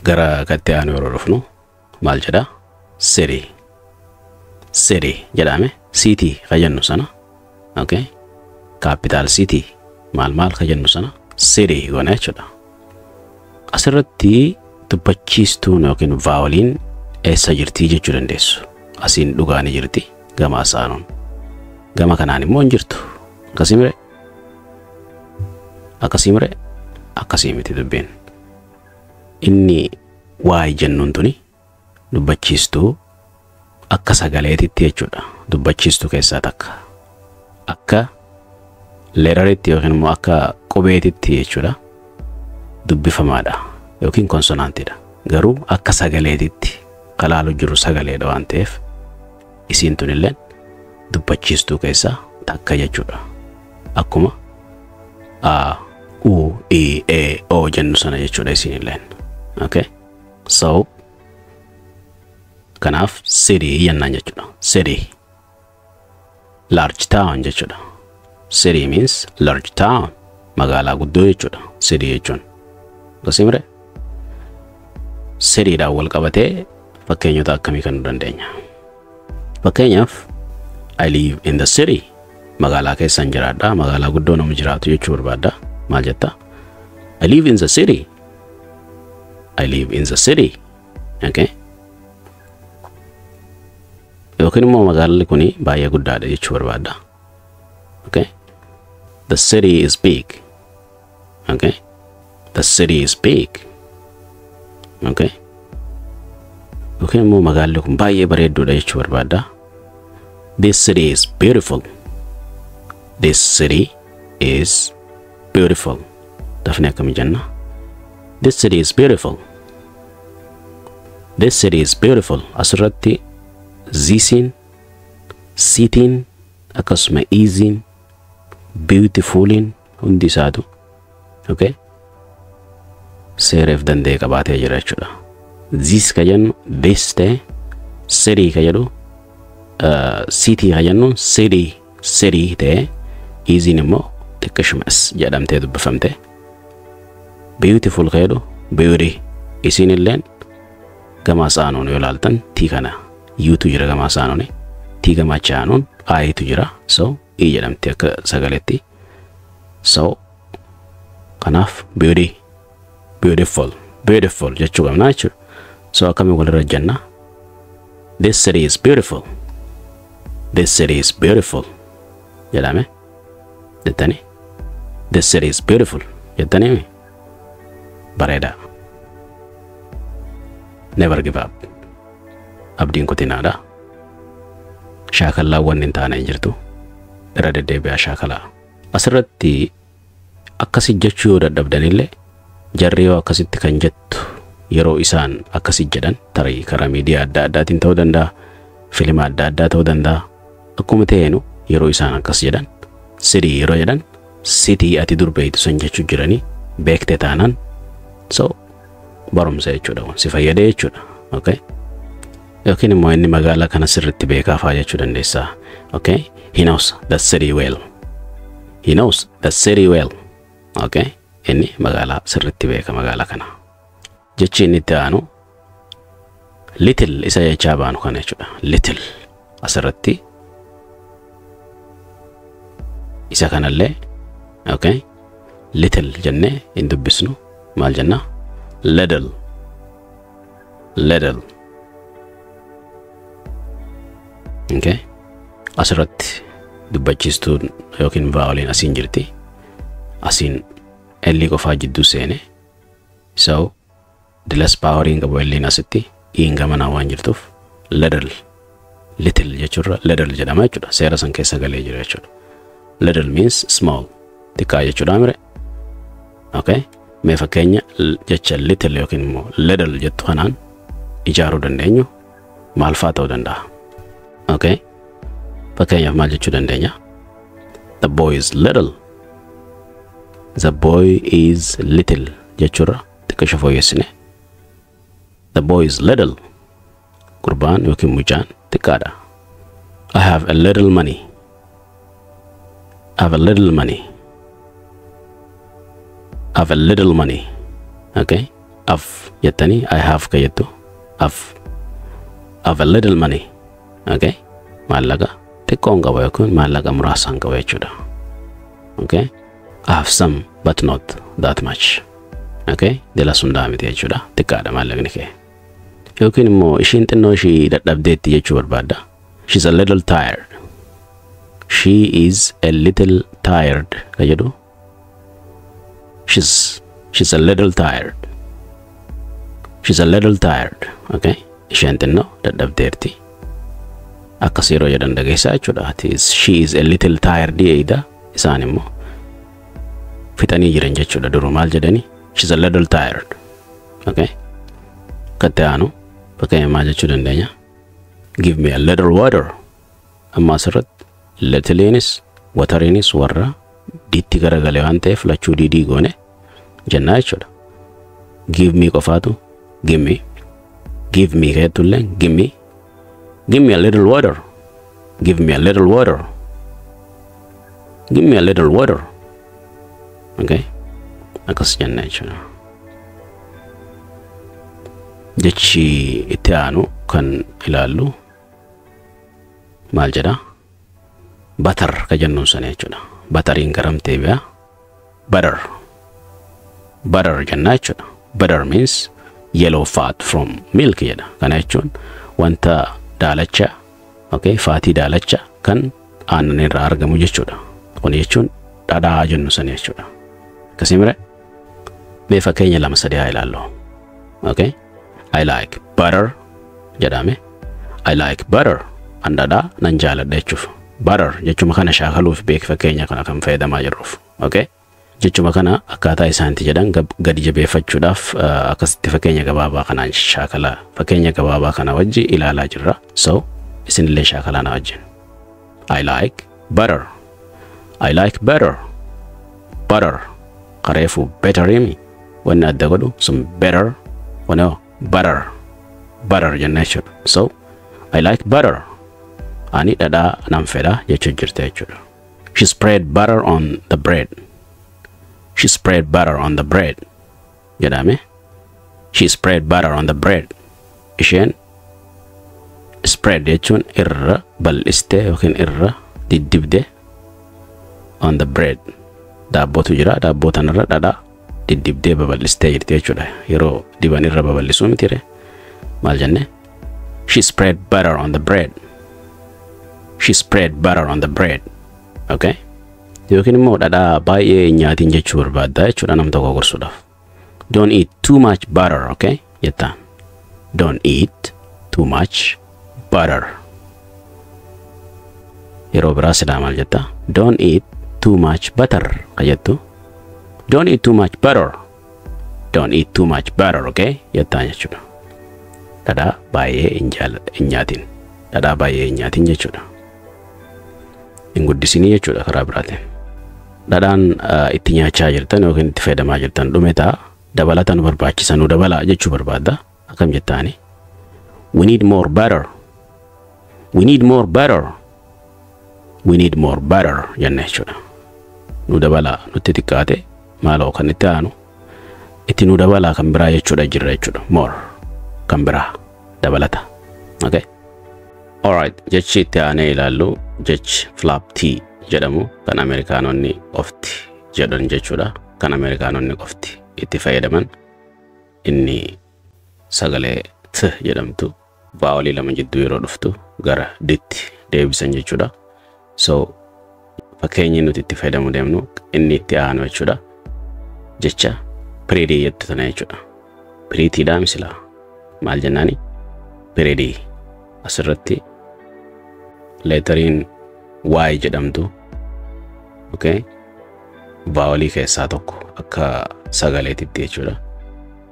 Gara katti aanu yeroo dhufnu maal jedha? City. City jedhame, city ka jennu sana. Okay. Capital city maal maal ka jennu sana city goona jechuudha. Asirratti dubbachiistuun yookiin voweliin eessa jirtii jechuu dandeessu. Asiin dhugaa ni jirti gama asaanuun. Gama kanaan immoo hin jirtu. Akkasii mire? Akkasii mire? Akkasii miti dubbiin. Inni Y jennuun tuni dubbachiistuu akka sagaleetitti jechuudha. Dubbachiistuu keessaa takka. Akka letteritti yookiin immoo akka qubeetitti jechuudha. Dubbifamaadha yookiin konsonaantiidha. Garuu akka sagaleetitti kalaalu jiru sagaleedha waan ta'eef isiin tunilleen dubbachiistuu keessaa takka jechuudha. Akkuma A, U, I, E, O jennu sana jechuudha isiinilleen. Okay? So, kanaaf city jennaan jechuudha. City. Large town jechuudha. City means large town. Magaalaa guddoo jechuudha. City jechuun. Akkasii mire? Citydhaan wal qabatee fakkeenyota akkamii kennuu dandeenya? Fakkeenyaaf, I live in the city. Magaalaa keessan jiraadha. Magaalaa guddoo nama jiraatu jechuu barbaadda. Maal jetta? I live in the city. I live in the city. Okay. Yookiin immoo magaalli kuni baay'ee guddaadha jechuu barbaadda. Okay. The city is big. Okay. The city is big. Okay. Yookiin immoo magaalli kun baay'ee bareedduudha jechuu barbaadda. This city is beautiful. This city is beautiful. Dafnee akkamii jenna? This city is beautiful. This city is beautiful. Asirratti thisiin, cityin, akkasuma isiin, beautifuliin hundi isaatu, okay, seereef danda'e qabaatee jira jechuudha. This ka jennu this ta'e, city ka jedhu city ka jennu city city ta'e, isiin immoo xiqqishuma s jedhamtee dubbifamte. Beautiful ka jedhu beauty, isiin illeen gama asaanuun yoo ilaaltan tii kana yuutu jira, gama asaanuun tii, gama achaanuun aayitu jira, so i jedhamti akka sagaletti. So kanaaf beauty, beautiful, beautiful jechuu qabna jechuudha. So akkamiin walirra jenna? This city is beautiful. This city is beautiful jedhame jettanii, this city is beautiful jettanii, bareeda. Never give up. Abdiin kutinaadha. Shaakallaawwan hin taane hin jirtu. Irra deddeebi'aa shaakalaa. Asirratti akkasi jechuu yoo dadhabdanillee, jarri yoo akkasitti kan jettu yeroo isaan akkasi jedhan, tarii karaa miidiyaa adda addaatiin ta'uu danda'a, filima adda addaa ta'uu danda'a. Akkuma ta'eenu yeroo isaan akkas jedhan, city yeroo jedhan, city ati dur beektu san jechuu jiranii beekte taanaan, so barumsa jechuudha, kun si fayyadee jechuudha. Okay? Yookiin immoo inni magaalaa kana sirriitti beekaa fa'aa jechuu dandeessaa. Okay? He knows the city well. He knows the city well. Okay? Inni magaalaa sirriitti beeka, magaalaa kana. Jechi inni itti aanu little isa jechaa baanu kana jechuudha. Little asirratti isa kanallee, okay, little jennee hin dubbisnu. Maal jenna? Little, little. Okay, asirratti dubbachiistuun yookiin voweliin asiin jirti, asiin L qofaa jidduu seene. So dilas poweriin qabu L'n asitti iin gamanaa waan jirtuuf little, little jechuurra little jedhama jechuudha. Seera san keessa galee jira jechuudha. Little means small, xiqqaa jechuudha mire? Okay, mee fakkeenya jecha little yookiin immoo little jettu kanaan ijaaruu dandeenyu maal faa ta'uu danda'a? Okay, fakkeenyaaf maal jechuu dandeenya? The boy is little. The boy is little jechuurra xiqqisha fooyyessine, the boy is little, gurbaan yookiin mucaan xiqqaadha. I have a little money. I have a little money. I have a little money. Okay. I've jettanii I have ka jettu I've a little money. Okay? Maallaqa xiqqoon qaba yookiin maallaqa muraasaan qaba jechuudha. Okay? I have some but not that much. Okay? Dila sundaa miti jechuudha. Xiqqaadha maallaqni kee. Yookiin immoo ishiin xinnoo ishii dadhabdeetti jechuu barbaadda. She's a little tired. She is a little tired ka jedhu. She's a little tired. She's a little tired. Okay? Isheen xinnoo dadhabdeerti. Akkas yeroo jedhan dhageessaa jechuudha. She is a little tired eeyida isaan immoo fixanii jiran jechuudha. Duruu maal jedhani? She's a little tired. Okay? Katti aanu fakkeenya maal jechuu dandeenya? Give me a little water. Amma asirratti littleiinis wateriinis warra diitti garagale waan ta'eef lachuu diidii goone jennaa jechuudha. Give me qofaatu give me, give me keettullee give me, give me a little water, give me a little water, give me a little water. Okay? Akkas jenna jechuudha. Jechi itti aanu kan ilaallu maal jedha? Butter ka jennuun sana jechuudha. Butteriin garam deebi'a? Butter. Butter jenna jechuudha. Butter means yellow fat from milk jedha. Kana jechuun wanta daalacha, okay, fatii daalacha kan aannan irraa argamu jechuudha. Kun jechuun dhadhaa jennu sana jechuudha. Akkasii mire? Mee fakkeenya lama sadii haa ilaallu. Okay? I like butter jedhame. I like butter. An dhadhaa nan jaaladha jechuuf. Butter jechuma kana shaakaluuf beek fakkeenya kana kan fayyadamaa jirruuf. Okay? Jechuma kana akkaataa isaanitti jedhan gadi jabeeffachuudhaaf akkasitti fakkeenya gabaabaa kanaan shaakala fakkeenya gabaabaa kana wajji ilaalaa jirra. So isinillee shaakalaa na wajjin. I like butter. I like butter. Butter. Kareefu better himi. Wanni adda godhu sun better. Wanni butter. Butter jenna jechuudha. So I like butter. Ani dhadhaa nan fedha jechuu jirte jechuudha. She spread butter on the bread. She spread butter on the bread. Jedhame. She spread butter on the bread. Isheen spread jechuun irra bal'iste yookiin irra diddibde on the bread. Daabbootu jira, daabboo tanarra dhadhaa diddibdee babal'istee jirti jechuudha. Yeroo diban irra babal'isuu miti maal jenne? She spread butter on the bread. She spread butter on the bread. Okay? Yookiin immoo dhadhaa baay'ee hin nyaatiin jechuu barbaadda jechuudha nam tokko gorsuudhaaf. Don't eat too much butter, okay? Jettaan. Don't eat too much butter. Yeroo biraa silaa maal jetta? Don't eat too much butter ka jettu. Don't eat too much butter. Don't eat too much butter, okay? Jettaan jechuudha. Dhadhaa baay'ee hin nyaatin. Dhadhaa baay'ee hin nyaatin jechuudha. Hin guddisinii jechuudha karaa biraatiin. Dhadhaan itti nyaachaa jirtan yookiin itti fayyadamaa jirtan dhume ta'a. Dabalata nu barbaachisa nu dabala jechuu barbaadda. Akkam jettaani? We need more butter. We need more butter. We need more butter jenna jechuudha. Nu dabala nutti xiqqaate maaloo kan itti aanu itti nu dabalaa kan biraa jechuudha jirra jechuudha. More kan biraa dabalata. Okay? Alright, jechi itti aanee ilaallu jechi flap T jedhamu kan Ameerikaanonni qofti jedhan jechuudha. Kan Ameerikaanonni qofti itti fayyadaman inni sagalee T jedhamtu vowelii lama jidduu yeroo dhuftu gara ditti deebisan jechuudha. So fakkeenyi nuti itti fayyadamuu deemnu inni itti aanu jechuudha. Jecha pretty jettu tana jechuudha. Prettydhaa misila maal jennaani? Pretty asirratti letteriin Y jedhamtu, okay, vowelii keessaa tokko akka sagaleetitti jechuudha.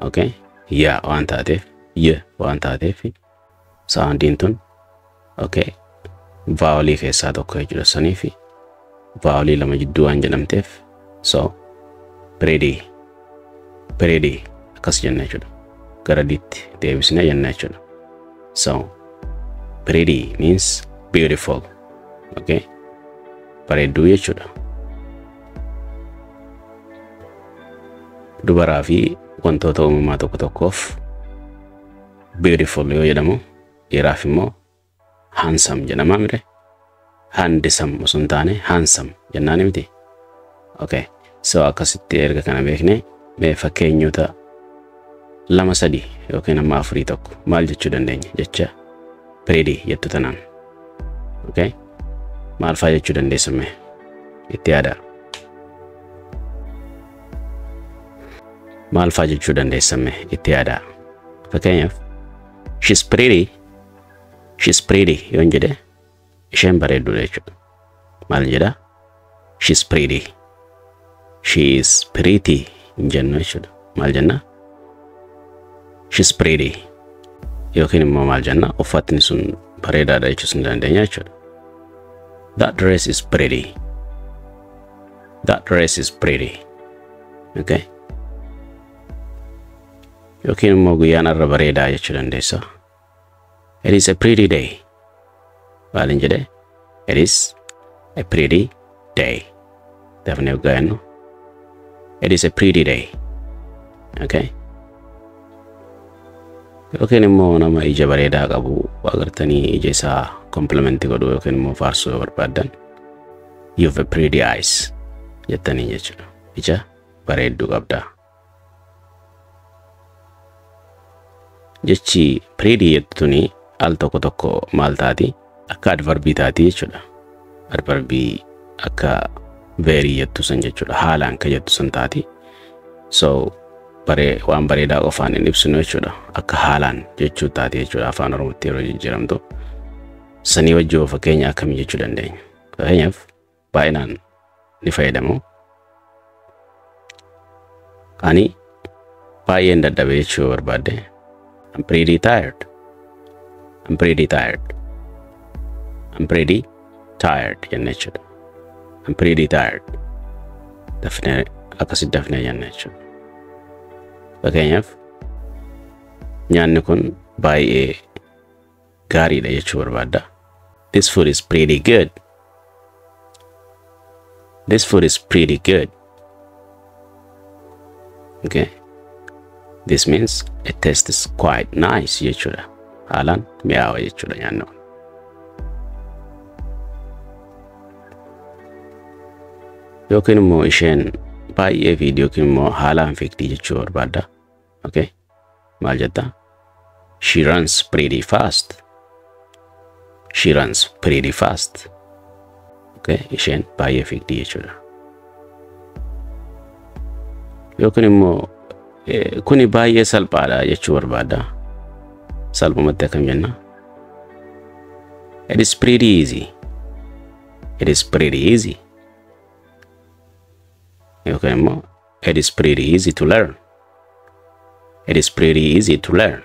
Okay, yaa waan taateef y waan taateef soundiin tun, okay, vowelii keessaa tokko jechuudha. Sanii fi vowelii lama jidduu waan jedhamteef so pretty, pretty akkas jenna jechuudha. Gara diitti deebisnee jenna jechuudha. So pretty means beautiful, okay, bareedduu jechuudha. Dubaraa fi Wantoota uumamaa tokko tokkoof beautiful yoo jedhamu, dhiiraaf immoo handsome jedhama mire. Handsome osoo hin taane handsome jennaani miti. Okay. So akkasitti erga kana beekne, mee fakkeenyota lama, sadi yookiin amma afurii tokko maal jechuu dandeenya jecha pretty jettu tanaan? Okay. Maal faa jechuu dandeessa? Mee itti yaadaa. Maal faa jechuu dandeessa? Mee itti yaadaa. Fakkeenyaaf, "She's pretty." "She's pretty" yoon jedhe, isheen bareedduudha jechuudha. Maal jedha? She's pretty. "She is pretty" hin jennu jechuudha. Maal jenna? She's pretty. Yookiin immoo maal jenna? Uffatni sun bareedaadha jechuus ni dandeenya jechuudha. That dress is pretty. That dress is pretty. Okay. Yookiin immoo guyyaan har'a bareedaa jechuu dandeessa. It is a pretty day. Maalin jedhe? It is a pretty day. Dafnee waggaa jennu. It is a pretty day. Okay. Yookiin immoo nama ija bareedaa qabu agartanii ija isaa compliment godhuu yookiin immoo faarsuu yoo barbaaddan, "You have a pretty eyes" jettanii jechuudha. Ija bareedduu qabda. Jechi pretty jettu tuni al tokko tokko maal taati? Akka adverbii taati jechuudha. Adverbii akka very jettu san jechuudha. Haalaan ka jettu san taati. So baree waan bareedaa qofaan hin ibsinu jechuudha. Akka haalaan jechuu taati jechuudha afaan Oromootti yeroo jijjiiramtu. Sanii wajjin fakkeenya akkamii jechuu dandeenya? Fakkeenyaaf, baay'inaan ni fayyadamu. Ani baay'een dadhabe jechuu yoo barbaadde, I'm pretty tired. I'm pretty tired. I'm pretty tired jenna jechuudha. I'm pretty tired. Dafnee akkasitti dafnee jenna jechuudha. Fakkeenyaaf, nyaanni kun baay'ee gaariidha jechuu barbaadda. This food is pretty good. This food is pretty good. Okay. This means it tastes quite nice jechuudha. Haalaan mi'aawa jechuudha nyaanni kun. Yookiin immoo isheen baay'ee fiigdi yookiin immoo haalaan fiigdi jechuu barbaadda. Okay. Maal jetta? She runs pretty fast. She runs pretty fast. Okay. Isheen baay'ee fiigdi jechuudha. Yookiin immoo kuni baay'ee salphaadha jechuu barbaadda. Salphumatti akkam jenna? It is pretty easy. It is pretty easy. Yookiin immoo it is pretty easy to learn. It is pretty easy to learn.